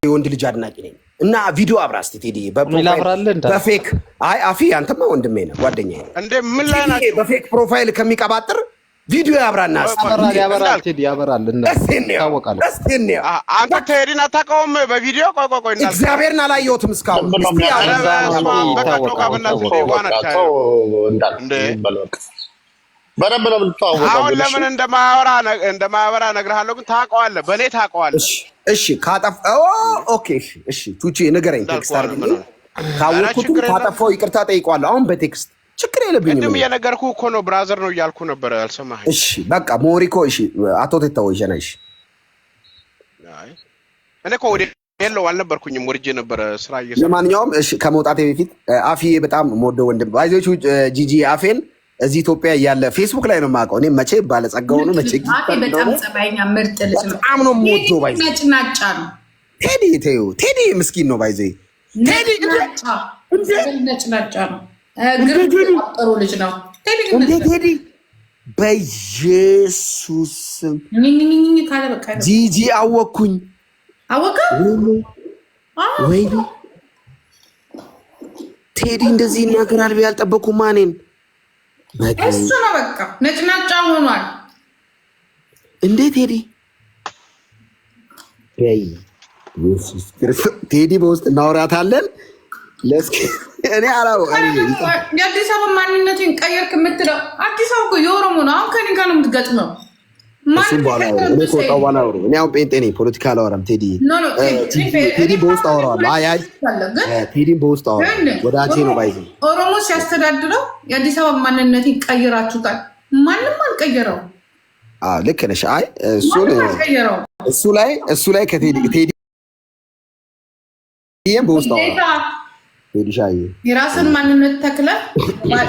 የወንድ ልጅ አድናቂ ነኝ እና ቪዲዮ አብራ እስኪ ቴዲ በ profile በ fake። አይ አፊ፣ አንተማ ወንድሜ ነህ፣ ጓደኛዬ ነህ። እንዴ፣ ምን ላይ ናቸው? በ fake profile ከሚቀባጥር ቪዲዮ ያብራና ያበራል፣ ያበራል፣ ቴዲ ያበራል። እስቲ እንየው፣ ይታወቃል። እስቲ እንየው። አንተ ቴዲን አታውቀውም? በቪዲዮ ቆይ ቆይ ቆይ፣ እንዳልክ እግዚአብሔርን አላየሁትም እስካሁን። እስቲ ኧረ አብራ። በስመ አብ፣ በቃ ጮካ በእናትህ ሌዋን አታየው እንዴ? በደንብ ነው የምንተዋወቀው። አሁን ግን እሺ፣ ለምን እንደማያወራ እነግርሃለሁ፣ ግን ታውቀዋለህ፣ በእኔ ታውቀዋለህ። እሺ፣ ካጠፍ okay፣ እሺ፣ ቱቺ ንገረኝ፣ text አድርግልኝ። ካወቅኩትም ችግር የለም። ካጠፋው ይቅርታ ጠይቀዋለሁ። አሁን በ text ችግር የለብኝም። ቅድም እኔ። እየነገርኩህ እኮ ነው፣ brother ነው እያልኩ ነበረ፣ አልሰማኸኝ። እሺ በቃ ሞሪኮ፣ እሺ አቶ ቴታው ይሸና፣ እሺ። አይ እኔ እኮ ወደ የለው አልነበርኩኝም፣ ወርጄ ነበረ ስራ እየሰራሁ። ለማንኛውም እሺ ከመውጣቴ በፊት አፊዬ በጣም የምወደው ወንድም ባይዞቹ ጂጂ አፌን እዚህ ኢትዮጵያ እያለ ፌስቡክ ላይ ነው የማውቀው። እኔ መቼ ባለጸጋ ሆኖ መቼ አፌ በጣም ጸባይኛ ምርጥ ልጅ ነው። በጣም ነው የምወደው። ባይዘ ነጭናጫ ነው። ቴዲ ተይው፣ ቴዲ ምስኪን ነው። ባይዘ ነጭናጫ ነጭናጫ ነው። ግን ጥሩ ልጅ ነው። ቴዲ ግን እንዴ ቴዲ በኢየሱስ ስም ኝኝኝኝ ካለ በቃ ነው። ጂጂ አወቅኩኝ። አወቀ። ወይኔ ቴዲ እንደዚህ ይናገራል ብዬ አልጠበኩም። እኔን እሱ ነው በቃ ነጭናጫ ሆኗል። እንዴ ቴዲ፣ በኢየሱስ ክርስቶስ ቴዲ በውስጥ እናወራታለን። ለስኪ እኔ አላወቅም። የአዲስ አበባ ማንነቴን ቀየርክ የምትለው አዲስ አበባ እኮ የኦሮሞ ነው። አሁን ከኔ ጋር ነው የምትገጥመው። እሱም በኋላ አውሩ። እኔ ከወጣሁ በኋላ አውሩ። እኔ አሁን ጴንጤ ነኝ፣ ፖለቲካ አላወራም። ቴዲ ቴዲ በውስጥ አወራዋለሁ። አይ አይ ቴዲን በውስጥ አወራዋለሁ። ወዳጄ ነው ባይዘ ኦሮሞ ሲያስተዳድረው የአዲስ አበባ ማንነቴን ቀይራችሁታል። ማንም አልቀየረው። ልክ ነሽ። አይ እሱን ማንም አልቀየረው። እሱ ላይ ከቴዲ ቴዲ በውስጥ አወራዋለሁ። ቴዲ ሻዬ የራስን ማንነት ተክለ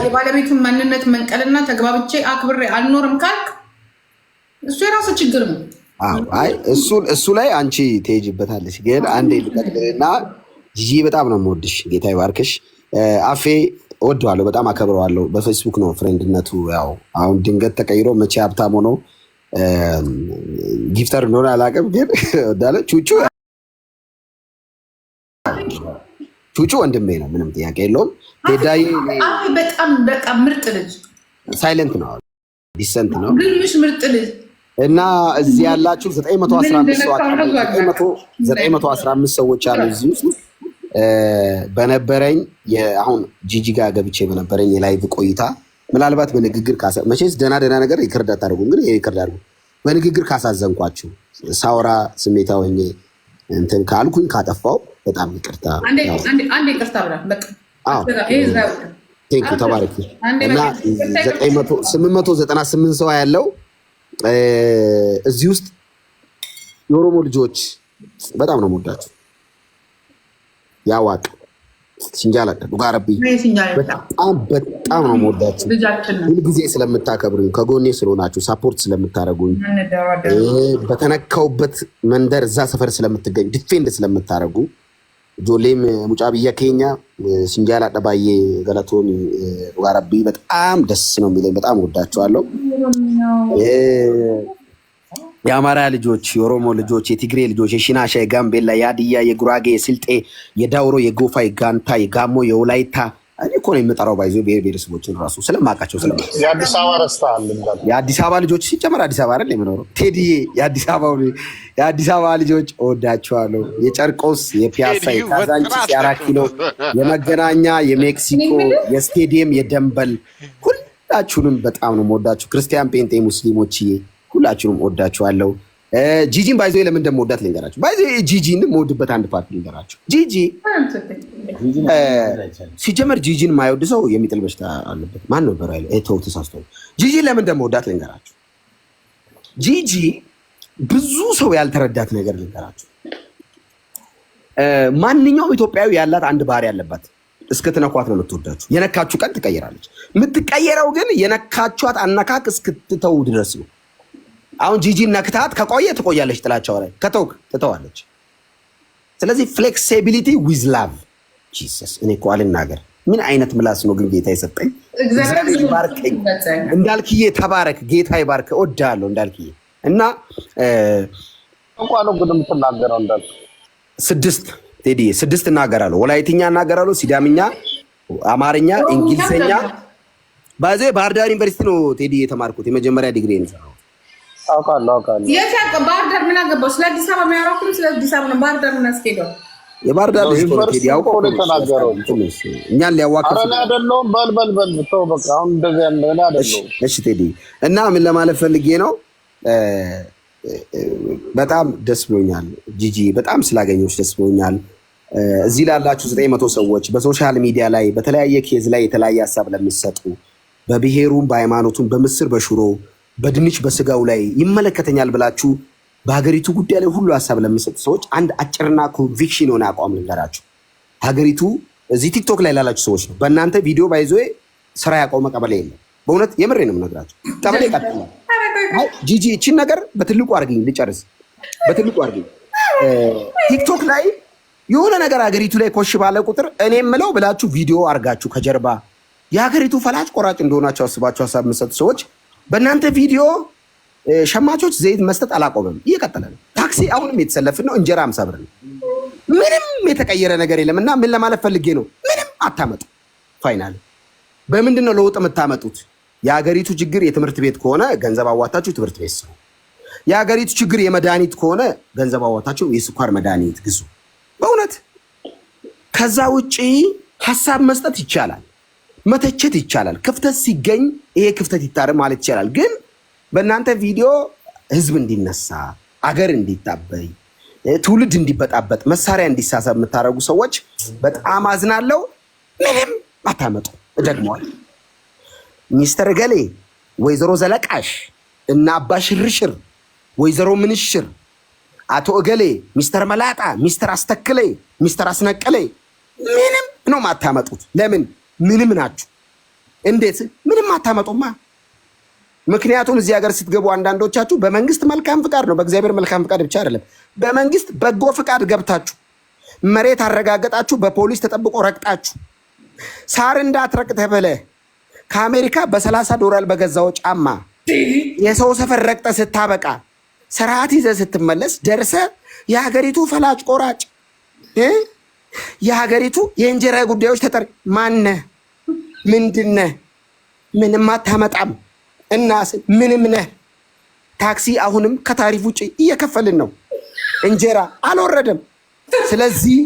የባለቤቱን ማንነት መንቀልና ተግባብቼ አክብሬ አልኖርም ካልክ እሱ የራሱ ችግር ነው። አይ እሱ ላይ አንቺ ትሄጂበታለሽ። ግን አንዴ ልጠቅልልና ጂጂ በጣም ነው የምወድሽ። ጌታ ይባርክሽ። አፌ እወደዋለሁ፣ በጣም አከብረዋለሁ። በፌስቡክ ነው friend ነቱ። ያው አሁን ድንገት ተቀይሮ መቼ ሀብታም ሆኖ gifter እንደሆነ አላውቅም፣ ግን እወዳለሁ። ቹቹ ቹቹ ወንድሜ ነው፣ ምንም ጥያቄ የለውም። ቴዳዬ አፌ በጣም በቃ ምርጥ ልጅ፣ silent ነው፣ decent ነው። ግንምሽ ምርጥ ልጅ። እና እዚህ ያላችሁ 915 ሰዎች አሉ እዚህ ውስጥ። በነበረኝ አሁን ጂጂ ጋር ገብቼ በነበረኝ የ live ቆይታ ምናልባት በንግግር መቼስ ደህና ደህና ነገር record አታደርጉም፣ ግን record አድርጉ። በንግግር ካሳዘንኳችሁ፣ ሳውራ ስሜታዊ ሆኜ እንትን ካልኩኝ፣ ካጠፋው በጣም ይቅርታ። አንዴ ይቅርታ ብላ በቃ። Thank you፣ ተባረክ። እና 898 ሰው ያለው እዚህ ውስጥ የኦሮሞ ልጆች በጣም ነው የምወዳችሁ። ያዋቅ ሲንጃላ dhugaa Rabbii በጣም በጣም ነው የምወዳችሁ። ሁልጊዜ ስለምታከብሩኝ፣ ከጎኔ ስለሆናችሁ፣ support ስለምታደርጉኝ፣ በተነካውበት መንደር እዛ ሰፈር ስለምትገኙ፣ defend ስለምታደርጉ፣ ijoolleen mucaa biyya keenya sin jaalladha, baay'ee galatoomi, dhugaa Rabbii በጣም ደስ ነው የሚለኝ። በጣም ወዳችኋለሁ። የአማራ ልጆች፣ የኦሮሞ ልጆች፣ የትግሬ ልጆች፣ የሺናሻ፣ የጋምቤላ፣ የሀዲያ፣ የጉራጌ፣ የስልጤ፣ የዳውሮ፣ የጎፋ፣ የጋንታ፣ የጋሞ፣ የወላይታ፣ እኔ እኮ ነው የምጠራው። ባይዞ ብሔር ብሔረሰቦችን ራሱ ስለማውቃቸው የአዲስ አበባ ረስተሃል እንዳለ። የአዲስ አበባ ልጆች ሲጨመር አዲስ አበባ አይደል የምኖረው? ቴዲዬ የአዲስ አበባ ልጆች እወዳቸዋለሁ። የጨርቆስ፣ የፒያሳ፣ የካዛንቺስ፣ የአራት ኪሎ፣ የመገናኛ፣ የሜክሲኮ፣ የስቴዲየም፣ የደንበል ሁላችሁንም በጣም ነው የምወዳችሁ። ክርስቲያን፣ ጴንጤ፣ ሙስሊሞችዬ ሁላችሁንም እወዳችኋለሁ። ጂጂን by the way ለምን እንደምወዳት ልንገራችሁ። By the way ጂጂን የምወድበት አንድ part ልንገራችሁ። ጂጂ ሲጀመር ጂጂን የማይወድ ሰው የሚጥል በሽታ አለበት። ማን ነበር ያለው? ተው ተሳስቶ። ጂጂን ለምን እንደምወዳት ልንገራችሁ። ጂጂ ብዙ ሰው ያልተረዳት ነገር ልንገራችሁ። ማንኛውም ኢትዮጵያዊ ያላት አንድ ባህሪ ያለባት እስክትነኳት ነው የምትወዳችሁ። የነካችሁ ቀን ትቀይራለች። የምትቀየረው ግን የነካችኋት አነካክ እስክትተው ድረስ ነው። አሁን ጂጂ ነክታት ከቆየ ትቆያለች፣ ጥላቻው ላይ ከተውክ ትተዋለች። ስለዚህ flexibility with love, Jesus። እኔ እኮ አልናገር፣ ምን አይነት ምላስ ነው ግን ጌታ የሰጠኝ? እግዚአብሔር ይባርከኝ። እንዳልክዬ ተባረክ፣ ጌታ ይባርክ። እወድሃለሁ እንዳልክዬ እና እንኳን ነው ግን የምትናገረው እንዳልክ። ስድስት ቴዲ፣ ስድስት እናገራለሁ። ወላይትኛ እናገራለሁ፣ ሲዳምኛ፣ አማርኛ፣ እንግሊዝኛ። By the way ባህር ዳር ዩኒቨርሲቲ ነው ቴዲ የተማርኩት፣ የመጀመሪያ ዲግሪ ነው። አውቃለሁ፣ አውቃለሁ። የት ባህር ዳር ምን አገባው? ስለ አዲስ አበባ የሚያወራው እኮ ስለ አዲስ አበባ ነው። ባህር ዳር ምን አስኬደው? የባህር ዳር ልጅ እኮ ነው ቴዲ፣ አውቀው ነው የተናገረው። እኛን ሊያዋክብ። ኧረ እኔ አይደለሁም። በል በል በል ተው በቃ። አሁን እንደዚህ ያለ እኔ አይደለሁም። እሺ ቴዲ፣ እና ምን ለማለት ፈልጌ ነው፣ በጣም ደስ ብሎኛል ጂጂ፣ በጣም ስላገኘሁሽ ደስ ብሎኛል። እዚህ ላላችሁ 900 ሰዎች፣ በ social media ላይ በተለያየ case ላይ የተለያየ ሀሳብ ለምትሰጡ፣ በብሔሩም በሃይማኖቱም በምስር በሽሮ በድንች በስጋው ላይ ይመለከተኛል ብላችሁ በሀገሪቱ ጉዳይ ላይ ሁሉ ሀሳብ ለምትሰጡ ሰዎች አንድ አጭርና conviction የሆነ አቋም ልንገራችሁ። ሀገሪቱ እዚህ ቲክቶክ ላይ ላላችሁ ሰዎች ነው። በእናንተ ቪዲዮ by the way ስራ ያቆመ ቀበሌ የለም። በእውነት የምሬ ነው የምነግራችሁ። ቀበሌ ይቀጥላል። ጂጂ፣ እቺን ነገር በትልቁ አድርግኝ ልጨርስ። በትልቁ አድርግኝ። ቲክቶክ ላይ የሆነ ነገር ሀገሪቱ ላይ ኮሽ ባለ ቁጥር እኔ የምለው ብላችሁ ቪዲዮ አድርጋችሁ ከጀርባ የሀገሪቱ ፈላጭ ቆራጭ እንደሆናችሁ አስባችሁ ሀሳብ የምትሰጡ ሰዎች፣ በእናንተ ቪዲዮ ሸማቾች ዘይት መስጠት አላቆመም፣ እየቀጠለ ነው። ታክሲ አሁንም የተሰለፍን ነው። እንጀራ 50 ብር ነው። ምንም የተቀየረ ነገር የለም። እና ምን ለማለት ፈልጌ ነው? ምንም አታመጡ። Final በምንድን ነው ለውጥ የምታመጡት? የሀገሪቱ ችግር የትምህርት ቤት ከሆነ ገንዘብ አዋታችሁ ትምህርት ቤት ስሩ። የሀገሪቱ ችግር የመድኃኒት ከሆነ ገንዘብ አዋታችሁ የስኳር መድኃኒት ግዙ። በእውነት ከዛ ውጪ ሀሳብ መስጠት ይቻላል፣ መተቸት ይቻላል። ክፍተት ሲገኝ ይሄ ክፍተት ይታረም ማለት ይቻላል። ግን በእናንተ ቪዲዮ ህዝብ እንዲነሳ፣ አገር እንዲታበይ፣ ትውልድ እንዲበጣበጥ፣ መሳሪያ እንዲሳሰብ የምታደርጉ ሰዎች በጣም አዝናለሁ። ምንም አታመጡ። እደግመዋል። ሚስተር ገሌ፣ ወይዘሮ ዘለቃሽ እና አባ ሽርሽር፣ ወይዘሮ ምንሽር፣ አቶ እገሌ፣ ሚስተር መላጣ፣ ሚስተር አስተክሌ፣ ሚስተር አስነቅሌ ምንም ነው የማታመጡት። ለምን? ምንም ናችሁ። እንዴት ምንም አታመጡማ? ምክንያቱም እዚህ ሀገር ስትገቡ አንዳንዶቻችሁ በመንግስት መልካም ፍቃድ ነው፣ በእግዚአብሔር መልካም ፍቃድ ብቻ አይደለም፣ በመንግስት በጎ ፍቃድ ገብታችሁ መሬት አረጋገጣችሁ፣ በፖሊስ ተጠብቆ ረግጣችሁ፣ ሳር እንዳትረቅ ተብለህ ከአሜሪካ በ30 ዶላር በገዛው ጫማ የሰው ሰፈር ረግጠ ስታበቃ ስርዓት ይዘህ ስትመለስ ደርሰ የሀገሪቱ ፈላጭ ቆራጭ፣ የሀገሪቱ የእንጀራ ጉዳዮች ተጠሪ ማነህ? ምንድነህ? ምንም አታመጣም። እና ምንም ነህ። ታክሲ አሁንም ከታሪፍ ውጭ እየከፈልን ነው። እንጀራ አልወረደም። ስለዚህ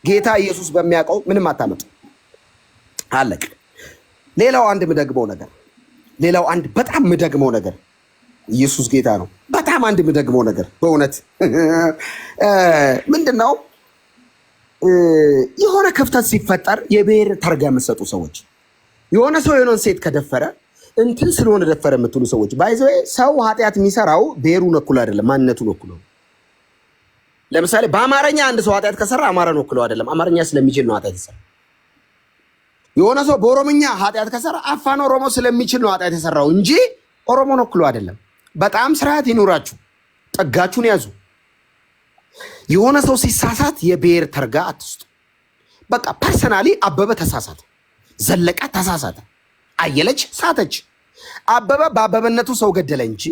ጌታ ኢየሱስ በሚያውቀው ምንም አታመጡ። አለቅ። ሌላው አንድ የምደግመው ነገር፣ ሌላው አንድ በጣም የምደግመው ነገር፣ ኢየሱስ ጌታ ነው። በጣም አንድ የምደግመው ነገር በእውነት ምንድን ነው? የሆነ ክፍተት ሲፈጠር የብሔር ታርጋ የምትሰጡ ሰዎች፣ የሆነ ሰው የሆነን ሴት ከደፈረ እንትን ስለሆነ ደፈረ የምትሉ ሰዎች፣ by the way ሰው ኃጢአት የሚሰራው ብሔሩን ወክሎ አይደለም፣ ማንነቱን ወክሎ። ለምሳሌ በአማርኛ አንድ ሰው ኃጢአት ከሰራ አማራን ወክሎ አይደለም፣ አማርኛ ስለሚችል ነው ኃጢአት የሰራ። የሆነ ሰው በኦሮምኛ ኃጢአት ከሰራ አፋን ኦሮሞ ስለሚችል ነው ኃጢአት የሰራው እንጂ ኦሮሞን ወክሎ አይደለም። በጣም ስርዓት ይኑራችሁ፣ ጥጋችሁን ያዙ። የሆነ ሰው ሲሳሳት የብሔር ተርጋ አትስጡ። በቃ personally አበበ ተሳሳተ፣ ዘለቀ ተሳሳተ፣ አየለች ሳተች። አበበ በአበበነቱ ሰው ገደለ እንጂ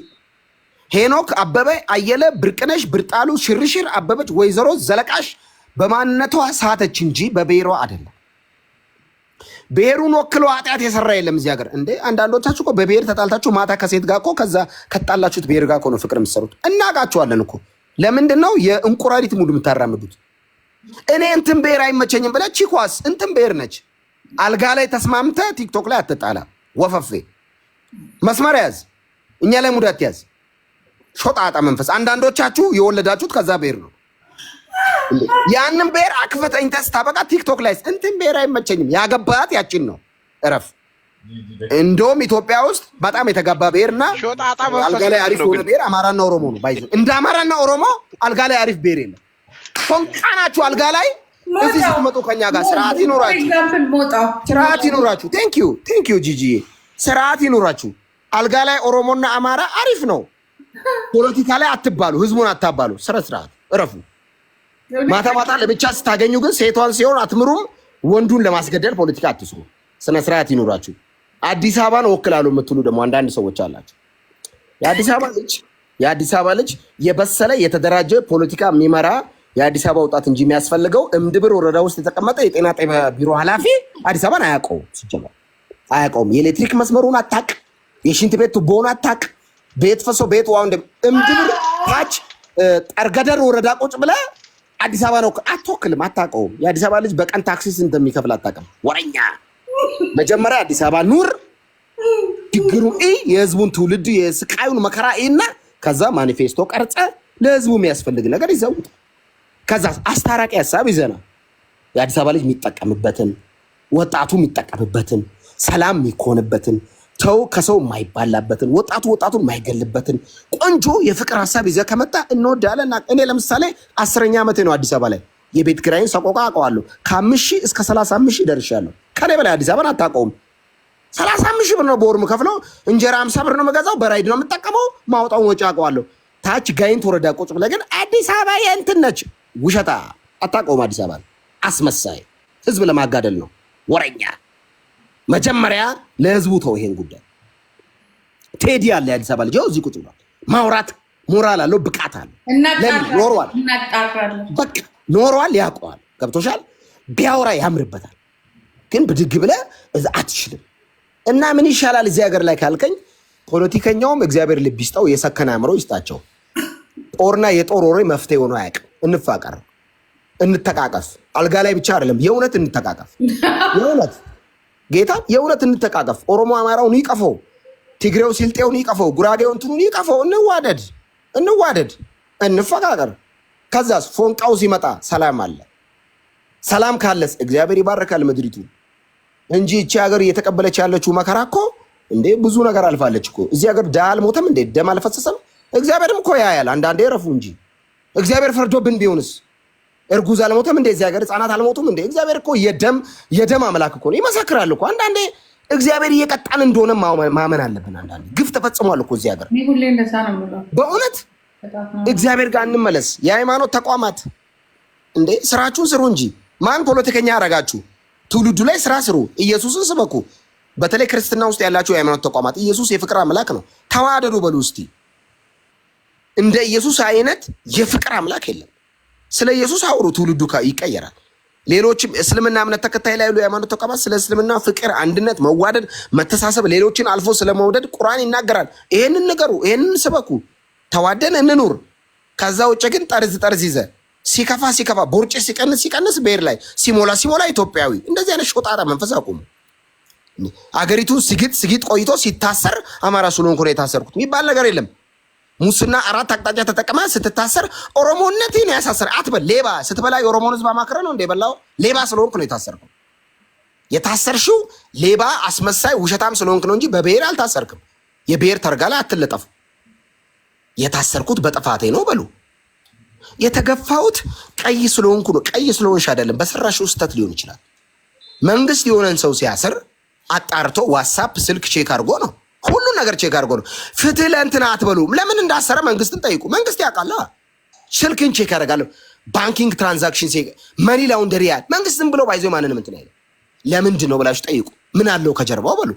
ሄኖክ፣ አበበ፣ አየለ፣ ብርቅነሽ፣ ብርጣሉ፣ ሽርሽር፣ አበበች፣ ወይዘሮ ዘለቃሽ በማንነቷ ሳተች እንጂ በብሔሯ አይደለም። ብሔሩን ወክሎ ኃጢአት የሰራ የለም እዚህ ሀገር። እንዴ፣ አንዳንዶቻችሁ እኮ በብሔር ተጣልታችሁ ማታ ከሴት ጋር እኮ ከዛ ከጣላችሁት ብሔር ጋር እኮ ነው ፍቅር የምትሰሩት። እናውቃችኋለን እኮ። ለምንድን ነው የእንቁራሪት mood የምታራምዱት? እኔ እንትን ብሔር አይመቸኝም ብለህ ቺኳስ እንትን ብሔር ነች። አልጋ ላይ ተስማምተ ቲክቶክ ላይ አትጣላ። ወፈፌ መስመር ያዝ፣ እኛ ላይ mood አትያዝ። ሾጣጣ መንፈስ። አንዳንዶቻችሁ የወለዳችሁት ከዛ ብሔር ነው። ያንን ብሔር አቅፈህ ተኝተህ ስታበቃ ቲክቶክ ላይ እንትን ብሔር አይመቸኝም። ያገባት ያችን ነው። እረፍ። እንደውም ኢትዮጵያ ውስጥ በጣም የተጋባ ብሔርና ሾጣጣ መንፈስ አልጋ ላይ አሪፍ ነው የሆነ ግን ብሔር አማራና ኦሮሞ ነው። By the way እንደ አማራና ኦሮሞ አልጋ ላይ አሪፍ ብሔር የለም። ፎንቃ ናችሁ አልጋ ላይ። እዚህ ስትመጡ ከኛ ጋር ስርዓት ይኖራችሁ፣ Example ሞጣው። ስርዓት ይኖራችሁ። Thank you, thank you ጂጂዬ። ስርዓት ይኖራችሁ። አልጋ ላይ ኦሮሞና አማራ አሪፍ ነው። ፖለቲካ ላይ አትባሉ፣ ህዝቡን አታባሉ። ስረ ስርዓት እረፉ። ማታ ማታ ለብቻ ስታገኙ ግን ሴቷን ሲሆን አትምሩም። ወንዱን ለማስገደል ፖለቲካ አትስሩ። ስነ ስርዓት ይኖራችሁ። አዲስ አበባን እወክላለሁ የምትሉ ደግሞ አንዳንድ ሰዎች አላቸው። የአዲስ አበባ ልጅ የበሰለ የተደራጀ ፖለቲካ የሚመራ የአዲስ አበባ ወጣት እንጂ የሚያስፈልገው እምድብር ወረዳ ውስጥ የተቀመጠ የጤና ጣቢያ ቢሮ ኃላፊ አዲስ አበባን አያውቀውም። ሲጀመር አያውቀውም። የኤሌክትሪክ መስመሩን አታውቅ፣ የሽንት ቤት ቱቦውን አታውቅ፣ ቤት ፈሶ ቤት ውሃው እምድብር ታች ጠርገደር ወረዳ ቁጭ ብለህ አዲስ አበባ ነው አትወክልም፣ አታውቀውም። የአዲስ አበባ ልጅ በቀን ታክሲ ስንት እንደሚከፍል አታውቅም። ወረኛ። መጀመሪያ አዲስ አበባ ኑር፣ ችግሩን እይ፣ የህዝቡን ትውልድ የስቃዩን መከራ እና ከዛ ማኒፌስቶ ቀርጸ ለህዝቡ የሚያስፈልግ ነገር ይዘውጥ። ከዛ አስታራቂ ሀሳብ ይዘና የአዲስ አበባ ልጅ የሚጠቀምበትን፣ ወጣቱ የሚጠቀምበትን፣ ሰላም የሚኮንበትን፣ ተው ከሰው የማይባላበትን፣ ወጣቱ ወጣቱን የማይገልበትን ቆንጆ የፍቅር ሀሳብ ይዘህ ከመጣ እንወዳለን። እኔ ለምሳሌ 10ኛ ዓመቴ ነው አዲስ አበባ ላይ፣ የቤት ኪራይን ሰቆቃ አውቀዋለሁ። ከ5,000 እስከ 35,000 ደርሻለሁ። ከኔ በላይ አዲስ አበባን አታውቀውም። 35,000 ብር ነው በወር የምከፍለው። እንጀራ 50 ብር ነው የምገዛው። በራይድ ነው የምጠቀመው። ማውጣውን ወጪ አውቀዋለሁ። ታች ጋይንት ወረዳ ቁጭ ብለህ ግን አዲስ አበባ የእንትን ነች። ውሸታ፣ አታውቀውም። አዲስ አበባ አስመሳይ፣ ህዝብ ለማጋደል ነው። ወረኛ። መጀመሪያ ለህዝቡ ተው ይሄን ጉዳይ። ቴዲ አለ፣ የአዲስ አበባ ልጅ እዚህ ቁጭ ብሏል። ማውራት ሞራል አለው፣ ብቃት አለው። ኖሯል፣ በቃ ኖሯል፣ ያውቀዋል። ገብቶሻል? ቢያወራ ያምርበታል። ግን ብድግ ብለህ እዛ አትችልም። እና ምን ይሻላል እዚህ ሀገር ላይ ካልከኝ፣ ፖለቲከኛውም እግዚአብሔር ልብ ይስጠው፣ የሰከነ አእምሮ ይስጣቸው። ጦርና የጦር ወሬ መፍትሄ ሆኖ አያውቅም። እንፋቀር፣ እንተቃቀፍ። አልጋ ላይ ብቻ አይደለም፣ የእውነት እንተቃቀፍ። የእውነት ጌታ፣ የእውነት እንተቃቀፍ። ኦሮሞ አማራውን ይቀፈው፣ ትግሬው ሲልጤውን ይቀፈው፣ ጉራጌው እንትኑን ይቀፈው። እንዋደድ፣ እንዋደድ፣ እንፈቃቀር። ከዛስ ፎንቃው ሲመጣ ሰላም አለ። ሰላም ካለስ እግዚአብሔር ይባርካል ምድሪቱ እንጂ እቺ ሀገር እየተቀበለች ያለችው መከራ እኮ እንዴ ብዙ ነገር አልፋለች እኮ። እዚህ ሀገር ድሃ አልሞተም እንዴ? ደም አልፈሰሰም? እግዚአብሔርም እኮ ያያል። አንዳንዴ ረፉ እንጂ እግዚአብሔር ፈርዶብን ቢሆንስ? እርጉዝ አልሞተም እንዴ? እዚህ ሀገር ህፃናት አልሞቱም እንዴ? እግዚአብሔር እኮ የደም አምላክ እኮ ነው። ይመሰክራል እኮ። አንዳንዴ እግዚአብሔር እየቀጣን እንደሆነ ማመን አለብን። አንዳንዴ ግፍ ተፈጽሟል እኮ እዚህ ሀገር። በእውነት እግዚአብሔር ጋር እንመለስ። የሃይማኖት ተቋማት እንዴ ስራችሁን ስሩ እንጂ ማን ፖለቲከኛ ያደረጋችሁ? ትውልዱ ላይ ስራ ስሩ። ኢየሱስን ስበኩ። በተለይ ክርስትና ውስጥ ያላችሁ የሃይማኖት ተቋማት ኢየሱስ የፍቅር አምላክ ነው። ተዋደዱ በሉ እስቲ። እንደ ኢየሱስ አይነት የፍቅር አምላክ የለም። ስለ ኢየሱስ አውሩ፣ ትውልዱ ይቀየራል። ሌሎችም እስልምና እምነት ተከታይ ላይ ያሉ የሃይማኖት ተቋማት ስለ እስልምና ፍቅር፣ አንድነት፣ መዋደድ፣ መተሳሰብ፣ ሌሎችን አልፎ ስለመውደድ ቁርአን ይናገራል። ይሄንን ንገሩ፣ ይሄንን ስበኩ፣ ተዋደን እንኑር። ከዛ ውጭ ግን ጠርዝ ጠርዝ ይዘ ሲከፋ ሲከፋ ቦርጭ ሲቀንስ ሲቀንስ ብሔር ላይ፣ ሲሞላ ሲሞላ ኢትዮጵያዊ፣ እንደዚህ አይነት ሾጣጣ መንፈስ አቁሙ። አገሪቱን ሲግጥ ሲግጥ ቆይቶ ሲታሰር አማራ ስለሆንኩ ነው የታሰርኩት የሚባል ነገር የለም። ሙስና አራት አቅጣጫ ተጠቅመ ስትታሰር ኦሮሞነትን ያሳሰር አትበል። ሌባ ስትበላ የኦሮሞን ህዝብ አማክረ ነው እንደ በላው ሌባ ስለሆንክ ነው የታሰርከው። የታሰርሽው ሌባ፣ አስመሳይ፣ ውሸታም ስለሆንክ ነው እንጂ በብሔር አልታሰርክም። የብሔር ተርጋ ላይ አትለጠፉ። የታሰርኩት በጥፋቴ ነው በሉ። የተገፋሁት ቀይ ስለሆንኩ ነው። ቀይ ስለሆንሽ አይደለም፣ በሰራሽው ስህተት ሊሆን ይችላል። መንግስት የሆነን ሰው ሲያስር አጣርቶ WhatsApp ስልክ check አድርጎ ነው። ሁሉን ነገር check አድርጎ ነው። ፍትህ ለእንትና አትበሉ። ለምን እንዳሰረ መንግስትን ጠይቁ። መንግስት ያውቃል። ስልክን check ያደርጋል። Banking transaction፣ money laundry ያል መንግስት ዝም ብሎ ባይዞ ማንንም እንትን አይልም። ለምንድን ነው ብላችሁ ጠይቁ። ምን አለው ከጀርባው በሉ።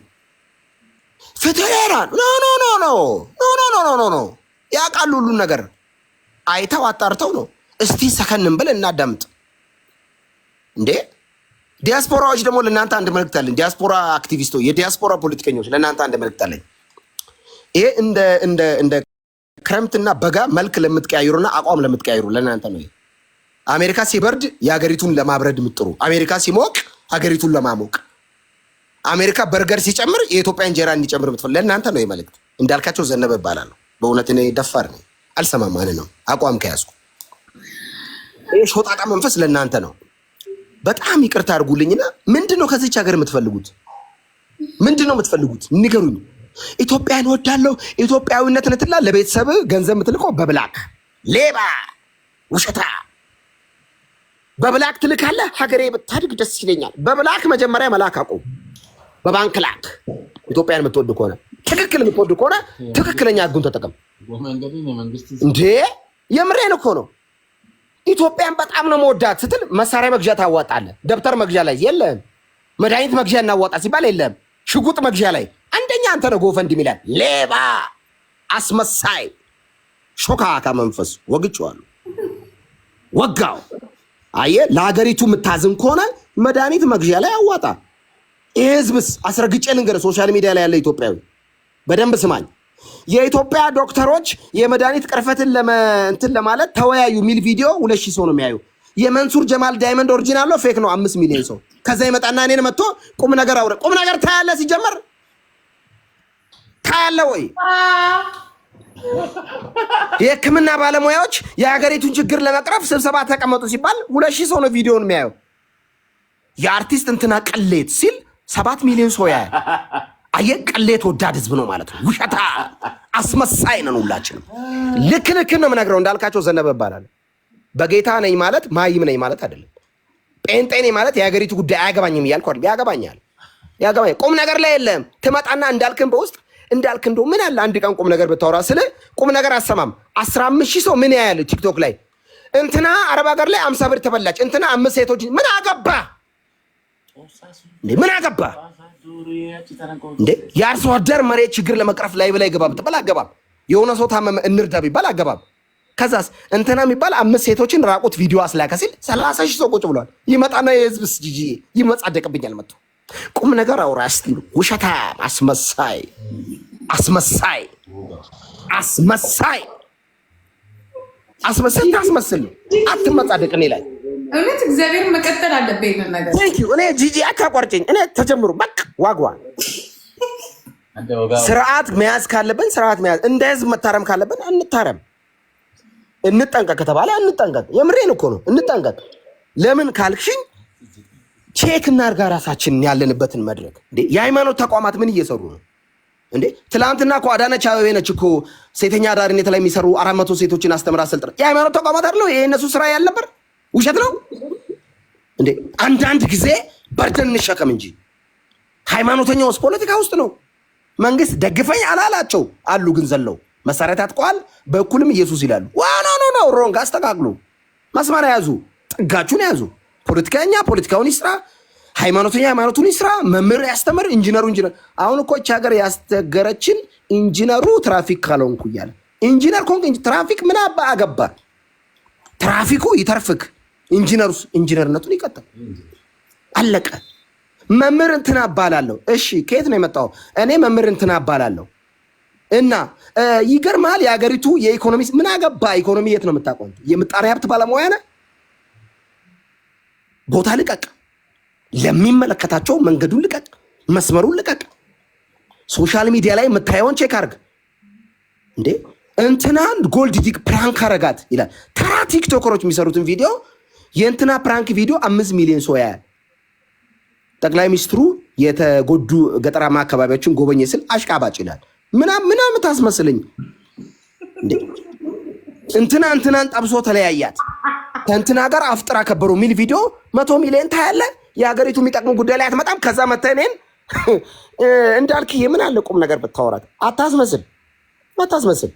ፍትህ ለኢራን፣ no, no, no, no, no, no, no, no, no። ያውቃሉ፣ ሁሉን ነገር አይተው አጣርተው ነው። እስቲ ሰከንን ብል እናዳምጥ እንዴ። ዲያስፖራዎች ደግሞ ለእናንተ አንድ መልእክት አለኝ። ዲያስፖራ አክቲቪስቶች፣ የዲያስፖራ ፖለቲከኞች ለእናንተ አንድ መልእክት አለኝ። ይሄ እንደ ክረምትና በጋ መልክ ለምትቀያይሩና አቋም ለምትቀያይሩ ለእናንተ ነው። አሜሪካ ሲበርድ የሀገሪቱን ለማብረድ የምጥሩ፣ አሜሪካ ሲሞቅ ሀገሪቱን ለማሞቅ፣ አሜሪካ በርገር ሲጨምር የኢትዮጵያ እንጀራ እንዲጨምር የምትፈልጉ ለእናንተ ነው መልእክት። እንዳልካቸው ዘነበ እባላለሁ። በእውነት እኔ ደፋር ነኝ፣ አልሰማም። ነው አቋም ከያዝኩ ይህ ሾጣጣ መንፈስ ለእናንተ ነው። በጣም ይቅርታ አድርጉልኝና ምንድን ነው ከዚች ሀገር የምትፈልጉት? ምንድን ነው የምትፈልጉት? ንገሩኝ። ኢትዮጵያን እወዳለሁ፣ ኢትዮጵያዊነት ንትላ ለቤተሰብ ገንዘብ የምትልከው በ black፣ ሌባ ውሸታ፣ በ black ትልካለህ። ሀገሬ ብታድግ ደስ ይለኛል። በ black መጀመሪያ መላክ አቁም። በባንክ ላክ። ኢትዮጵያን የምትወድ ከሆነ፣ ትክክል የምትወድ ከሆነ ትክክለኛ ህጉን ተጠቀም። እንዴ የምሬን እኮ ነው። ኢትዮጵያን በጣም ነው መወዳት ስትል መሳሪያ መግዣ ታዋጣለህ። ደብተር መግዣ ላይ የለም። መድኃኒት መግዣ እናዋጣ ሲባል የለም። ሽጉጥ መግዣ ላይ አንደኛ አንተ ነው። GoFundMe ይላል። ሌባ፣ አስመሳይ፣ ሾካካ መንፈስ ወግጬዋለሁ። ወጋው። አየህ፣ ለሀገሪቱ የምታዝን ከሆነ መድኃኒት መግዣ ላይ አዋጣ። ይህ ህዝብስ አስረግጬ ልንገርህ፣ social media ላይ ያለ ኢትዮጵያዊ በደንብ ስማኝ። የኢትዮጵያ ዶክተሮች የመድኃኒት ቅርፈትን እንትን ለማለት ተወያዩ የሚል ቪዲዮ 2,000 ሰው ነው የሚያዩ። የመንሱር ጀማል diamond original ነው fake ነው? 5 ሚሊዮን ሰው። ከዛ ይመጣና እኔን መጥቶ ቁም ነገር አውረ ቁም ነገር ታያለህ። ሲጀመር ታያለህ ወይ? የሕክምና ባለሙያዎች የሀገሪቱን ችግር ለመቅረፍ ስብሰባ ተቀመጡ ሲባል 2,000 ሰው ነው ቪዲዮን የሚያየው። የአርቲስት እንትና ቅሌት ሲል 7 ሚሊዮን ሰው ያያል። አየህ፣ ቅሌት ወዳድ ህዝብ ነው ማለት ነው። ውሸታ አስመሳይ ነን ሁላችንም። ልክ ልክ ነው የምነግረው። እንዳልካቸው ዘነበ እባላለሁ። በጌታ ነኝ ማለት ማይም ነኝ ማለት አይደለም። ጴንጤ ነኝ ማለት የሀገሪቱ ጉዳይ አያገባኝም እያልኩ አይደለም። ያገባኛል፣ ያገባኛል። ቁም ነገር ላይ የለም። ትመጣና እንዳልክን በውስጥ እንዳልክ እንደው ምን አለ አንድ ቀን ቁም ነገር ብታወራ ስለ ቁም ነገር አሰማም። 15,000 ሰው ምን ያያል ቲክቶክ ላይ? እንትና አረብ ሀገር ላይ 50 ብር ተበላች፣ እንትና አምስት ሴቶች ምን አገባ እንዴ? ምን አገባ እንዴ? የአርሶ አደር መሬት ችግር ለመቅረፍ ላይ ብላይ ገባ ብትባል አገባም። የሆነ ሰው ታመመ እንርዳ ቢባል አገባም። ከዛስ እንትና የሚባል አምስት ሴቶችን ራቁት ቪዲዮ አስላከ ሲል 30,000 ሰው ቁጭ ብሏል። ይመጣና የህዝብ ጂጂ ይመጻደቅብኛል መጥቶ ቁም ነገር አውራ እስቲ። ውሸታም፣ አስመሳይ፣ አስመሳይ፣ አስመሳይ፣ አስመሳይ ታስመስል አትመጻደቅ እኔ ላይ። እውነት እግዚአብሔር መቀጠል አለብህ ይሄንን ነገር። Thank you። እኔ ጂጂ አታቋርጭኝ። እኔ ተጀምሩ በቃ ዋግዋ ስርዓት መያዝ ካለብን ስርዓት መያዝ፣ እንደ ህዝብ መታረም ካለብን እንታረም። እንጠንቀቅ ከተባለ እንጠንቀቅ። የምሬን እኮ ነው። እንጠንቀቅ። ለምን ካልክሽኝ check እናርጋ ራሳችንን ያለንበትን መድረክ። እንዴ የሃይማኖት ተቋማት ምን እየሰሩ ነው እንዴ? ትላንትና እኮ አዳነች አቤቤ ነች እኮ ሴተኛ አዳሪነት ላይ የሚሰሩ 400 ሴቶችን አስተምራ አሰልጥና። የሃይማኖት ተቋማት አይደለው ይሄ እነሱ ስራ ያልነበር? ውሸት ነው እንዴ? አንዳንድ ጊዜ burden እንሸከም እንጂ ሃይማኖተኛውስ ፖለቲካ ውስጥ ነው። መንግስት ደግፈኝ አላላቸው አሉ፣ ግን ዘለው መሳሪያ ታጥቀዋል። በእኩልም ኢየሱስ ይላሉ። ዋ no, no, no, wrong። አስተካክሉ። መስመር ያዙ፣ ጥጋችሁን ያዙ። ፖለቲከኛ ፖለቲካውን ይስራ፣ ሃይማኖተኛ ሃይማኖቱን ይስራ፣ መምህር ያስተምር፣ ኢንጂነሩ ኢንጂነር። አሁን እኮ ይህች ሀገር ያስቸገረችን ኢንጂነሩ ትራፊክ ካልሆንኩ እያለ፣ ኢንጂነር ከሆንክ ትራፊክ ምን አባ አገባ? ትራፊኩ ይተርፍክ፣ ኢንጂነሩስ ኢንጂነርነቱን ይቀጥል። አለቀ። መምህር እንትና እባላለሁ። እሺ ከየት ነው የመጣው? እኔ መምህር እንትና እባላለሁ። እና ይገርማል። የሀገሪቱ የኢኮኖሚ ምን አገባ? ኢኮኖሚ የት ነው የምታውቀው? የምጣኔ ሀብት ባለሙያ ነህ? ቦታ ልቀቅ፣ ለሚመለከታቸው መንገዱን ልቀቅ፣ መስመሩን ልቀቅ። Social media ላይ የምታየውን check አድርግ። እንዴ እንትናን gold dig prank አረጋት ይላል። ተራ ቲክቶከሮች የሚሰሩትን ቪዲዮ የእንትና prank ቪዲዮ 5 ሚሊዮን ሰው ያያል። ጠቅላይ ሚኒስትሩ የተጎዱ ገጠራማ አካባቢዎችን ጎበኘ ስል አሽቃባጭ ይላል። ምናምን ምናምን ታስመስልኝ እንዴ? እንትና እንትናን ጠብሶ ተለያያት ከእንትና ጋር አፍጥራ ከበሩ የሚል ቪዲዮ 100 ሚሊዮን ታያለ። የሀገሪቱ የሚጠቅሙ ጉዳይ ላይ አትመጣም። ከዛ መተህ እኔን እንዳልክዬ ምን አለ ቁም ነገር ብታወራት። አታስመስል፣ አታስመስል።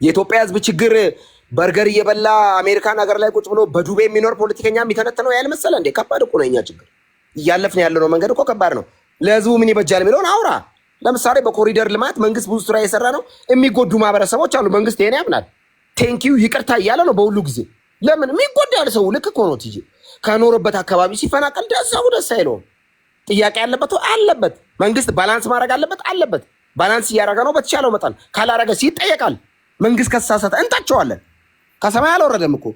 የኢትዮጵያ ሕዝብ ችግር በርገር እየበላ አሜሪካን ሀገር ላይ ቁጭ ብሎ በዱቤ የሚኖር ፖለቲከኛ የሚተነትነው ያህል መሰለ እንዴ? ከባድ እኮ ነው የኛ ችግር። እያለፍን ያለነው መንገድ እኮ ከባድ ነው። ለህዝቡ ምን ይበጃል የሚለውን አውራ። ለምሳሌ በኮሪደር ልማት መንግስት ብዙ ስራ የሰራ ነው። የሚጎዱ ማህበረሰቦች አሉ። መንግስት ይሄን ያምናል። Thank you ይቅርታ እያለ ነው በሁሉ ጊዜ። ለምን የሚጎዳ ሰው ልክ እኮ ነው። ቲጂ ከኖረበት አካባቢ ሲፈናቀል ደሰው ደስ አይለውም። ጥያቄ ያለበት አለበት። መንግስት balance ማድረግ አለበት አለበት። Balance እያደረገ ነው በተቻለው መጠን። ካላረገ ይጠየቃል። መንግስት ከተሳሳተ እንጣቸዋለን። ከሰማይ አልወረደም እኮ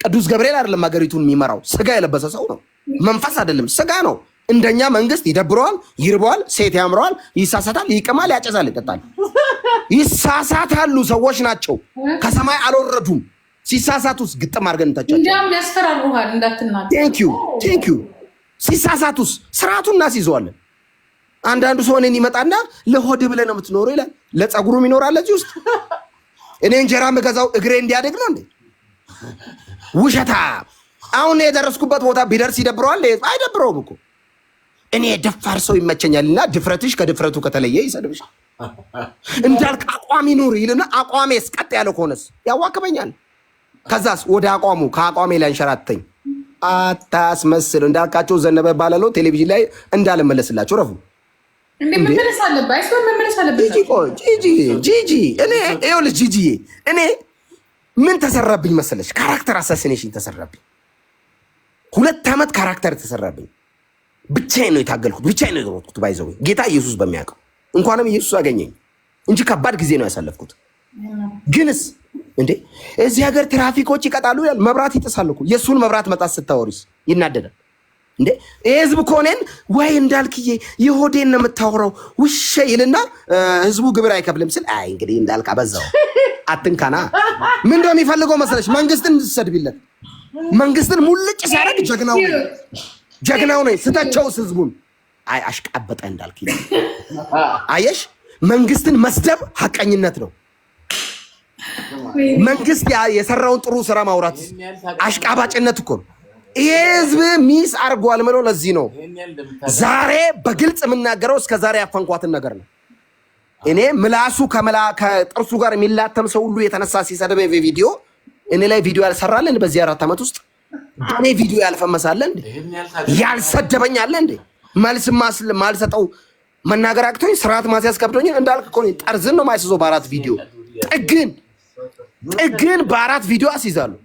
ቅዱስ ገብርኤል አይደለም ሀገሪቱን የሚመራው፣ ስጋ የለበሰ ሰው ነው። መንፈስ አይደለም፣ ስጋ ነው። እንደኛ መንግስት ይደብረዋል፣ ይርበዋል፣ ሴት ያምረዋል፣ ይሳሳታል፣ ይቅማል፣ ያጨሳል፣ ይጠጣል። ይሳሳታሉ። ሰዎች ናቸው፣ ከሰማይ አልወረዱም። ሲሳሳቱስ ግጥም አድርገን እንተቻቸው። እንዲያውም ያስፈራሩሃል እንዳትናገር። Thank you, thank you። ሲሳሳቱስ ስርዓቱን እናስይዘዋለን። አንዳንዱ ሰው እኔን ይመጣና ለሆድ ብለህ ነው የምትኖረው ይላል። ለፀጉሩም ይኖራል እዚህ ውስጥ። እኔ እንጀራ የምገዛው እግሬ እንዲያደግ ነው እንዴ? ውሸታ። አሁን የደረስኩበት ቦታ ቢደርስ ይደብረዋል? አይደብረውም እኮ። እኔ ደፋር ሰው ይመቸኛል እና ድፍረትሽ ከድፍረቱ ከተለየ ይሰድብሻል። እንዳልክ አቋም ይኑር ይልና አቋሜስ ቀጥ ያለ ከሆነስ ያዋክበኛል። ከዛስ ወደ አቋሙ ከአቋሜ ላይ አንሸራተኝ። አታስመስል። እንዳልካቸው ዘነበ ባላለው ቴሌቪዥን ላይ እንዳልመለስላቸው ረፉ። እንዴ መመለስ አለብህ። አይስበ መመለስ አለብህ። ጂጂ ቆይ ጂጂ ጂጂ እኔ ይኸውልሽ ጂጂዬ እኔ ምን ተሰራብኝ መሰለሽ? Character assassination ተሰራብኝ። 2 ዓመት character ተሰራብኝ። ብቻዬን ነው የታገልኩት፣ ብቻዬን ነው የሮጥኩት። By the way ጌታ ኢየሱስ በሚያውቀው እንኳንም ኢየሱስ አገኘኝ እንጂ ከባድ ጊዜ ነው ያሳለፍኩት። ግንስ እንዴ እዚህ ሀገር ትራፊኮች ይቀጣሉ ይላል። መብራት ይጥሳል እኮ፣ የእሱን መብራት መጣስ ስታወሪስ ይናደዳል። እንዴ ይህ ህዝብ እኮ እኔን ወይ እንዳልክዬ የሆዴን ነው የምታወራው ውሸ ይልና ህዝቡ ግብር አይከፍልም ስል አይ እንግዲህ እንዳልክ አበዛው አትንካና። ምን እንደው የሚፈልገው መሰለሽ? መንግስትን እንድትሰድቢለት፣ መንግስትን ሙልጭ ሲያደርግ ጀግናው ነኝ፣ ጀግናው ነኝ ስተቸውስ ህዝቡን አይ አሽቃበጠ እንዳልክ ይላል። አየሽ፣ መንግስትን መስደብ ሀቀኝነት ነው። መንግስት የሰራውን ጥሩ ስራ ማውራት አሽቃባጭነት እኮ ነው። ይሄ ህዝብ miss አድርጓል ምለው ለዚህ ነው። ዛሬ በግልጽ የምናገረው እስከ ዛሬ ያፈንኳትን ነገር ነው። እኔ ምላሱ ከጥርሱ ጋር የሚላተም ሰው ሁሉ የተነሳ ሲሰድበኝ ቪዲዮ እኔ ላይ ቪዲዮ ያልሰራለን በዚህ 4 ዓመት ውስጥ በእኔ ቪዲዮ ያልፈመሳለ እንዴ? ያልሰደበኝ አለ እንዴ? መልስ ማልሰጠው መናገር አቅቶኝ ስርዓት ማስያዝ ከብዶኝ እንዳልክ እኮ ነኝ። ጠርዝን ነው ማስይዘው በአራት ቪዲዮ፣ ጥግን ጥግን በአራት ቪዲዮ አስይዛለሁ።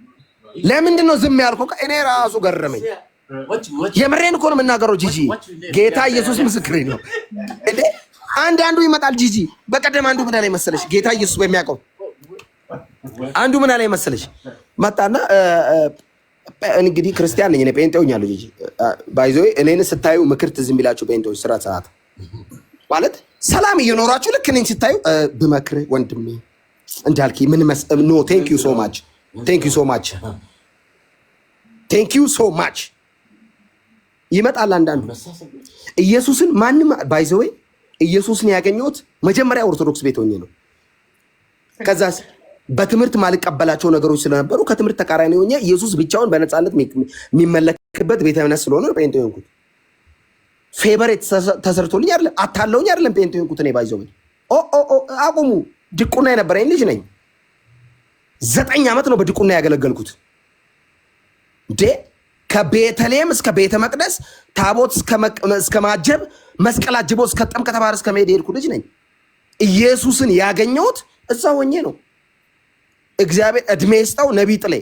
ለምንድን ነው ዝም ያልከው? እኔ ራሱ ገረመኝ። የምሬን እኮ ነው የምናገረው። ጂጂ ጌታ ኢየሱስ ምስክሬ ነው። እንዴ አንድ አንዱ ይመጣል። ጂጂ በቀደም አንዱ ምን አለኝ መሰለሽ? ጌታ ኢየሱስ በሚያውቀው አንዱ ምን አለኝ መሰለሽ? መጣና እንግዲህ ክርስቲያን ነኝ እኔ፣ ጴንጤ ሆኛለሁ። ጂጂ by the way እኔን ስታዩ ምክር ትዝ የሚላችሁ ጴንጤዎች ስራ ሰዓት ማለት ሰላም እየኖራችሁ ልክ እኔን ስታዩ ብመክር ወንድሜ እንዳልክ ምን no, thank you so much, thank you so much, thank you so much ይመጣል። አንዳንዱ ኢየሱስን ማንም by the way ኢየሱስን ያገኘሁት መጀመሪያ ኦርቶዶክስ ቤት ሆኜ ነው። ከዛስ በትምህርት ማልቀበላቸው ነገሮች ስለነበሩ ከትምህርት ተቃራኒ ሆኜ ኢየሱስ ብቻውን በነፃነት የሚመለክበት ቤተ እምነት ስለሆነ ነው ጴንጤ ሆንኩት። Favor ተሰርቶልኝ አይደለም፣ አታለውኝ አይደለም ጴንጤ ሆንኩት። እኔ by the way ኦ ኦ ኦ አቁሙ። ድቁና የነበረኝ ልጅ ነኝ። 9 ዓመት ነው በድቁና ያገለገልኩት። እንዴ ከቤተልሔም እስከ ቤተ መቅደስ ታቦት እስከ ማጀብ፣ መስቀል አጅቦ እስከ ጥምቀተ ባህር እስከ መሄድ የሄድኩ ልጅ ነኝ። ኢየሱስን ያገኘሁት እዛ ሆኜ ነው። እግዚአብሔር እድሜ ይስጠው። ነቢይ ጥሌ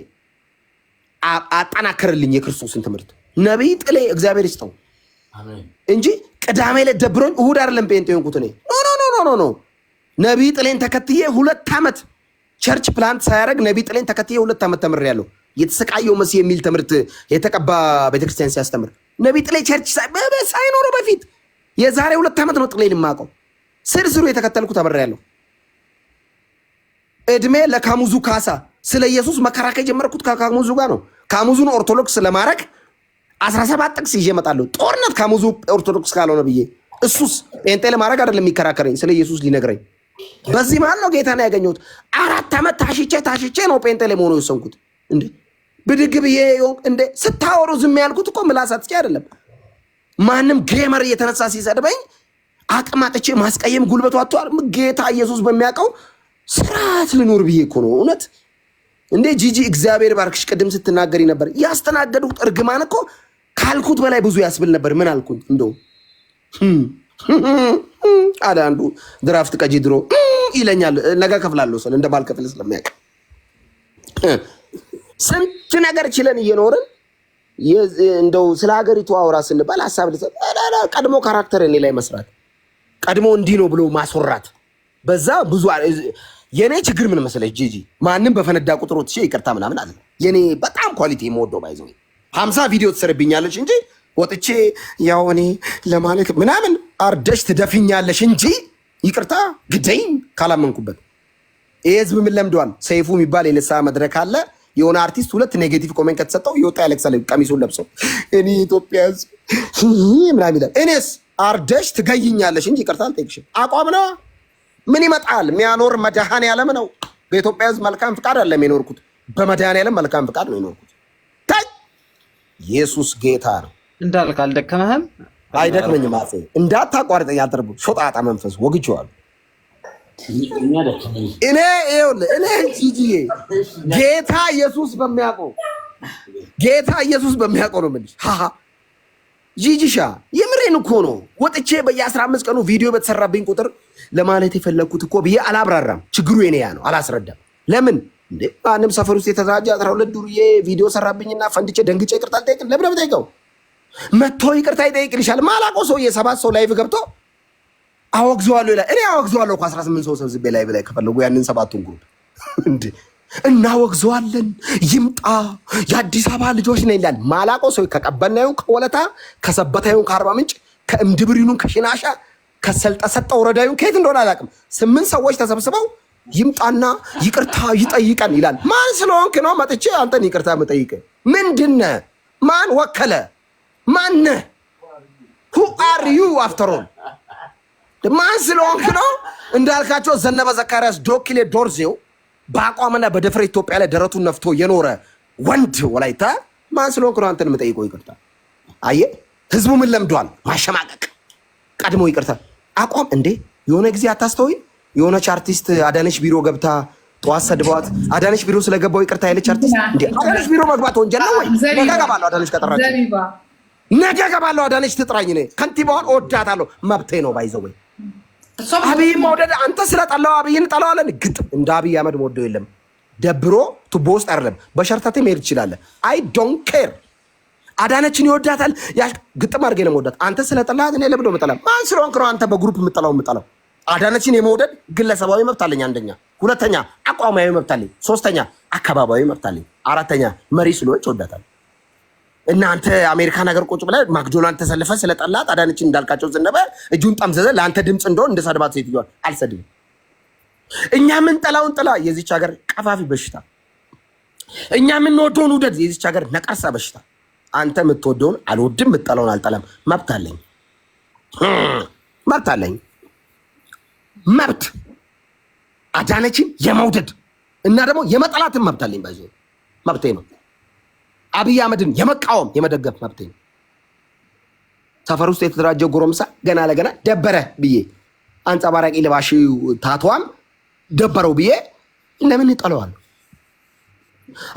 አጠናከርልኝ የክርስቶስን ትምህርት። ነቢይ ጥሌ እግዚአብሔር ይስጠው እንጂ ቅዳሜ ዕለት ደብሮኝ እሁድ አይደለም ጴንጤ የሆንኩት እኔ። No, no, no, no, no። ነቢይ ጥሌን ተከትዬ 2 ዓመት church plant ሳያደርግ ነቢይ ጥሌን ተከትዬ 2 ዓመት ተምሬያለሁ። የተሰቃየው መሲህ የሚል ትምህርት የተቀባ ቤተክርስቲያን ሲያስተምር ነቢይ ጥሌ church ሳይኖረው በፊት የዛሬ 2 ዓመት ነው ጥሌን የማውቀው። ስር ስሩ የተከተልኩ ተምሬያለሁ። እድሜ ለካሙዙ ካሳ። ስለ ኢየሱስ መከራከር የጀመርኩት ከካሙዙ ጋር ነው። ካሙዙን ኦርቶዶክስ ለማድረግ 17 ጥቅስ ይዤ እመጣለሁ። ጦርነት ካሙዙ ኦርቶዶክስ ካልሆነ ብዬ። እሱስ ጴንጤ ለማድረግ አይደለም የሚከራከረኝ፣ ስለ ኢየሱስ ሊነግረኝ። በዚህ መሀል ነው ጌታን ያገኘሁት። 4 ዓመት ታሽቼ ታሽቼ ነው ጴንጤ ለመሆኑ የወሰንኩት። እንዴ ብድግ ብዬ እንዴ ስታወሩ ዝም ያልኩት እኮ ምላስ አጥቼ አይደለም። ማንም gamer እየተነሳ ሲሰድበኝ አቅም አጥቼ ማስቀየም ጉልበቱ አጥቷል። ጌታ ኢየሱስ በሚያውቀው ስርዓት ልኖር ብዬ እኮ ነው። እውነት እንዴ ጂጂ እግዚአብሔር ባርክሽ። ቅድም ስትናገሪ ነበር ያስተናገድኩት እርግማን እኮ ካልኩት በላይ ብዙ ያስብል ነበር። ምን አልኩኝ? እንደው አለ አንዱ ድራፍት ቀጂ ድሮ ይለኛል። ነገ ከፍላለሁ ስል እንደማልከፍል ስለሚያውቅ ስንት ነገር ችለን እየኖርን እንደው ስለ ሀገሪቱ አውራ ስንባል ሀሳብ ልሰጥ ቀድሞ character እኔ ላይ መስራት፣ ቀድሞ እንዲህ ነው ብሎ ማስወራት በዛ ብዙ። የኔ ችግር ምን መሰለሽ ጂጂ፣ ማንም በፈነዳ ቁጥር ወጥቼ ይቅርታ ምናምን አለ። የኔ በጣም quality የምወደው by the way 50 ቪዲዮ ትሰርብኛለች እንጂ ወጥቼ ያው እኔ ለማለት ምናምን አርደሽ ትደፊኛለሽ እንጂ ይቅርታ ግደኝ ካላመንኩበት። ይህ ህዝብ ምን ለምደዋል? ሰይፉ የሚባል የንስሐ መድረክ አለ። የሆነ አርቲስት ሁለት negative comment ከተሰጠው እየወጣ ያለቅሳል። ቀሚሱን ለብሰው እኔ የኢትዮጵያ ህዝብ ምናምን ይላል። እኔስ አርደሽ ትገይኛለሽ እንጂ ይቅርታ አልጠይቅሽም። አቋም ነዋ። ምን ይመጣል? የሚያኖር መድኃኔዓለም ነው። በኢትዮጵያ ህዝብ መልካም ፍቃድ አለም የኖርኩት፣ በመድኃኔዓለም መልካም ፍቃድ ነው የኖርኩት። ታይ ኢየሱስ ጌታ ነው። እንዳልክ አልደከመህም? አይደክመኝም። አፄ እንዳታቋርጠኝ አልተርቡ ሾጣጣ መንፈስ ወግቼዋለሁ። እኔ ይኸውልህ እኔ ጂጂዬ ጌታ ኢየሱስ በሚያውቀው፣ ጌታ ኢየሱስ በሚያውቀው ነው የምልሽ። ሀሀ ጂጂሻ የምሬን እኮ ነው። ወጥቼ በየ15 ቀኑ ቪዲዮ በተሰራብኝ ቁጥር ለማለት የፈለግኩት እኮ ብዬ አላብራራም። ችግሩ የኔ ያ ነው፣ አላስረዳም። ለምን እንዴ ማንም ሰፈር ውስጥ የተደራጀ 12 ዱርዬ ቪዲዮ ሰራብኝና ፈንድቼ ደንግጬ ይቅርታ አልጠይቅም። ለምን ነው የምጠይቀው? መጥቶ ይቅርታ ይጠይቅልሻል። ማላውቀው ሰውዬ ሰባት ሰው live ገብቶ አወግዘዋለሁ ይላል። እኔ አወግዘዋለሁ እኮ 18 ሰው ሰብስቤ live ላይ ከፈለጉ ያንን ሰባቱን group እንዴ እናወግዘዋለን። ይምጣ የአዲስ አበባ ልጆች ነን ይላል። ማላውቀው ሰው ከቀበና ይሁን ከወለታ፣ ከሰበታ ይሁን ከአርባ ምንጭ፣ ከእምድብር ይሁን ከሽናሻ፣ ከሰልጠሰጠ ወረዳ ይሁን ከየት እንደሆነ አላውቅም። ስምንት ሰዎች ተሰብስበው ይምጣና ይቅርታ ይጠይቀን ይላል። ማን ስለሆንክ ነው መጥቼ አንተን ይቅርታ የምጠይቅ? ምንድነ? ማን ወከለ? ማነህ? Who are you after all? ማን ስለሆንክ ነው? እንዳልካቸው ዘነበ ዘካርያስ ዶኪሌ ዶርዜው በአቋምና በድፍረት ኢትዮጵያ ላይ ደረቱን ነፍቶ የኖረ ወንድ ወላይታ ማን ስለሆንክ ነው አንተን የምጠይቀው ይቅርታ? አየህ፣ ህዝቡ ምን ለምዷል? ማሸማቀቅ። ቀድሞ ይቅርታ አቋም እንዴ የሆነ ጊዜ አታስተውይ? የሆነች አርቲስት አዳነች ቢሮ ገብታ ጠዋት ሰድበዋት አዳነች ቢሮ ስለገባው ይቅርታ ያለች አርቲስት እንዴ አዳነች ቢሮ መግባት ወንጀል ነው ወይ? ነገ እገባለሁ አዳነች ከጠራች ነገ እገባለሁ። አዳነች ትጥራኝ። እኔ ከንቲባዋን እወዳታለሁ፣ መብቴ ነው። By the way አብይ መውደድ አንተ ስለጠላው አብይን ጠላዋለን። ግጥም እንደ አብይ አህመድ መወደው የለም። ደብሮ ቱቦ ውስጥ አይደለም በሸርተቴ መሄድ ትችላለህ። I don't care። አዳነችን ይወዳታል። ግጥም አድርጌ ነው የምወዳት። አንተ ስለጠላሃት እኔ ለምንድን ነው የምጠላው? ማን ስለሆንክ ነው አንተ በ group የምጠላው የምጠላው? አዳነችን የመውደድ ግለሰባዊ መብት አለኝ። አንደኛ፣ ሁለተኛ አቋማዊ መብት አለኝ። ሶስተኛ አካባቢያዊ መብት አለኝ። አራተኛ መሪ ስለሆነች እወዳታለሁ። እናንተ አሜሪካን ሀገር ቁጭ ብለህ ማክዶናልድ ተሰልፈ ስለጠላት አዳነችን እንዳልካቸው ዘነበ እጁን ጠምዘዘ ለአንተ ድምፅ እንደሆን እንደሰድባት ሴትዮዋን አልሰድብም። እኛ የምንጠላውን ጥላ፣ የዚች ሀገር ቀፋፊ በሽታ። እኛ የምንወደውን ውደድ፣ የዚች ሀገር ነቀርሳ በሽታ። አንተ የምትወደውን አልወድም፣ የምትጠላውን አልጠላም። መብት አለኝ፣ መብት አለኝ፣ መብት አዳነችን የመውደድ እና ደግሞ የመጠላትን መብት አለኝ። By the way መብቴ ነው። አብይ አህመድን የመቃወም የመደገፍ መብቴ ነው። ሰፈር ውስጥ የተደራጀ ጎረምሳ ገና ለገና ደበረ ብዬ አንጸባራቂ ልባሽ ታቷም ደበረው ብዬ ለምን እጠለዋለሁ?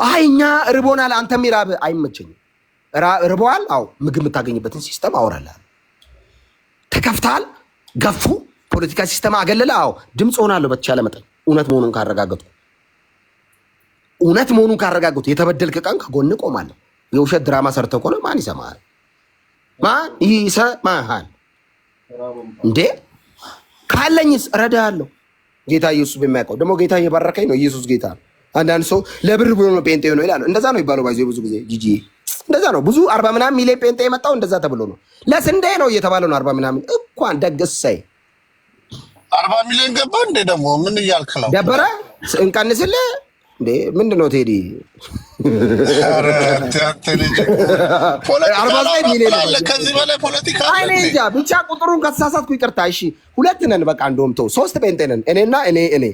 አይ እኛ ርቦናል፣ አንተም ይራብ አይመቸኝም። ርቦሃል? አዎ፣ ምግብ የምታገኝበትን system አወራልሃለሁ። ተከፍተሃል? ገፉ ፖለቲካ system አገለለ? አዎ፣ ድምፅ ሆናለሁ በተቻለ መጠን እውነት መሆኑን ካረጋገጥኩ፣ እውነት መሆኑን ካረጋገጥኩ የተበደልክ ቀን ከጎን ቆማለሁ። የውሸት ድራማ ሰርተህ ከሆነ ማን ይሰማሃል? ማን ይሰማሃል እንዴ? ካለኝስ እረዳሃለሁ። ጌታ ኢየሱስ በሚያውቀው ደግሞ ጌታ እየባረከኝ ነው። ኢየሱስ ጌታ ነው። አንዳንድ ሰው ለብር ብሎ ነው ጴንጤ ነው ይላሉ። እንደዛ ነው ይባለው። By the way ብዙ ጊዜ ጂጂ እንደዛ ነው። ብዙ 40 ምናምን ሚሊዮን ጴንጤ የመጣው እንደዛ ተብሎ ነው። ለስንዴ ነው እየተባለ ነው። 40 ምናምን እንኳን ደግ እሰይ። 40 ሚሊዮን ገባ እንዴ? ደግሞ ምን እያልክ ነው? ደበረ እንቀንስልህ እንዴ? ምንድን ነው ቴዲ? ኧረ አንተ ልጅ ፖለቲካ 49 ሚሊዮን አለ። ከዚህ በላይ ፖለቲካ አለ አይ እኔ እንዴ? እንጃ ብቻ ቁጥሩን ከተሳሳትኩ ይቅርታ። እሺ ሁለት ነን በቃ እንደውም ተው፣ ሶስት ጴንጤ ነን እኔና እኔ እኔ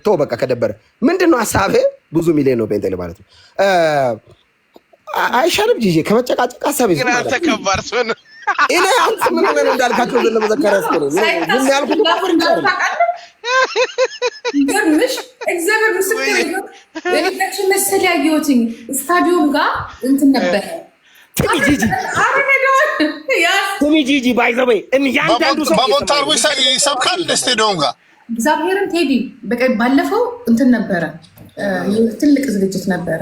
ተው በቃ ከደበረ ምንድን ነው ሀሳብህ? ብዙ ሚሊዮን ነው ጴንጤ ማለት ነው። አይሻልም ጂጂ ከመጨቃጨቅ ሀሳብ ይዞ ግን አንተ ከባድ ሰው ነህ። እኔ አንተ ምን ሆነህ ነው እንዳልካቸው ዘነበ ዘካርያስ እኮ ነው ዝም ያልኩት እኮ ፈርቻ አይደለም። ገርምሽ እግዚአብሔር ምስክር ነው። እኔ መሰል ያየሁትኝ ስታዲዮም ጋር እንትን ነበረ። ስሚ ጂጂ፣ ስሚ ጂጂ፣ by the way እያንዳንዱ ሰው በሞንታርቦ ይሰብካል እንደ ስቴዲዮም ጋር። እግዚአብሔርን ቴዲ በቃ ባለፈው እንትን ነበረ፣ ትልቅ ዝግጅት ነበረ።